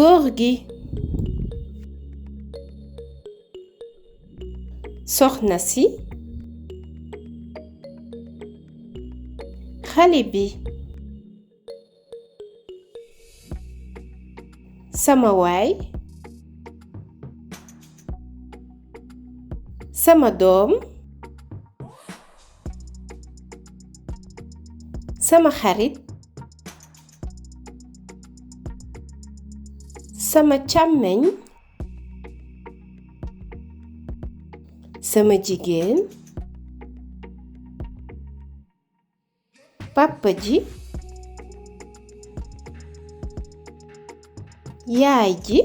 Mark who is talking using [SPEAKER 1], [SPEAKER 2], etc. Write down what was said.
[SPEAKER 1] góor gi soxna si xale bi sama waay sama doom sama xarit sama càmmeñ sama jigéen papa ji yaay ji